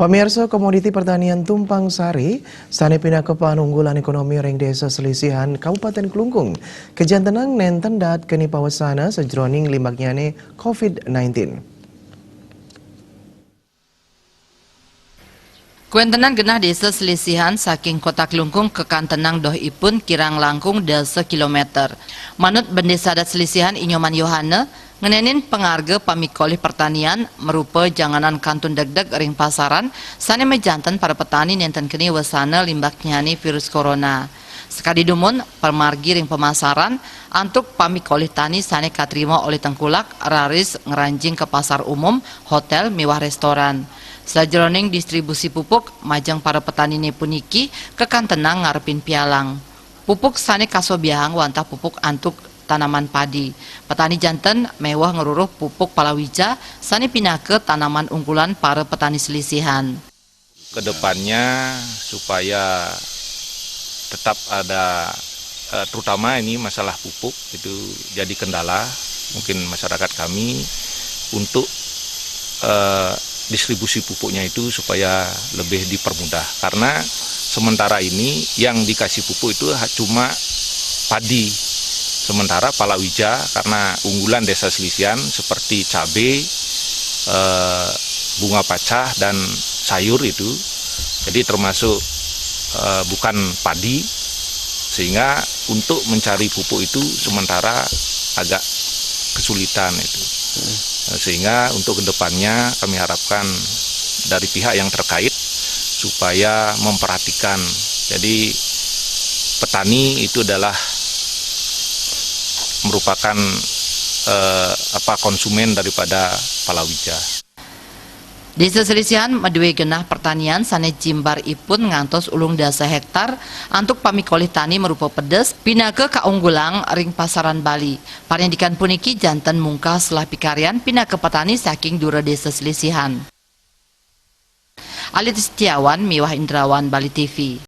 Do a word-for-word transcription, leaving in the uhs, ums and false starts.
Pamirsa, komoditi pertanian tumpang sari sané pinaka panunggulan ekonomi ring Desa Selisihan, Kabupaten Klungkung, kajantenang nénten daat keni pawesana sajroning limbaknyané covid nineteen. Kawéntenan genah Desa Selisihan saking Kota Klungkung kakantenang doh ipun kirang langkung dasa kilometer. Manut Bendesa Adat Selisihan, I Nyoman Yohana, ngenénin pangarga pamikolih pertanian marupa janganan kantun degdeg ring pasaran sané majanten para petani nénten keni wesana limbaknyané virus corona. Sakadi dumun, pamargi ring pamasaran antuk pamikolih tani sané katrima olih tengkulak raris ngranjing ka pasar umum, hotél, miwah réstoran. Sajroning distribusi pupuk, majeng para petaniné puniki kakantenang ngarepin pialang. Pupuk sané kasobiahang wantah pupuk antuk tanaman padi. Petani janten méweh ngruruh pupuk palawija sané pinaka tanaman unggulan para petani Selisihan. Kedepannya supaya tetap ada, eh, terutama ini masalah pupuk itu jadi kendala, mungkin masyarakat kami untuk, eh, distribusi pupuknya itu supaya lebih dipermudah. Karena sementara ini yang dikasih pupuk itu ha-, cuma padi. Sementara palawija karena unggulan Desa Selisihan seperti cabe, eh, bunga pacah dan sayur itu, jadi termasuk, eh, bukan padi, sehingga untuk mencari pupuk itu sementara agak kesulitan itu. Sehingga untuk kedepannya kami harapkan dari pihak yang terkait supaya memperhatikan. Jadi petani itu adalah merupakan, eh, apa, konsumen daripada palawija. Desa Selisihan madué genah pertanian sané jimbar ipun ngantos ulung dasa héktar antuk pamikolih tani marupa pedes pinaka kaunggulan ring pasaran Bali. Parindikan puniki janten mungkah selah pikarian pinaka petani saking dura Desa Selisihan. Alit Setiawan miwah Indrawan, Bali T V.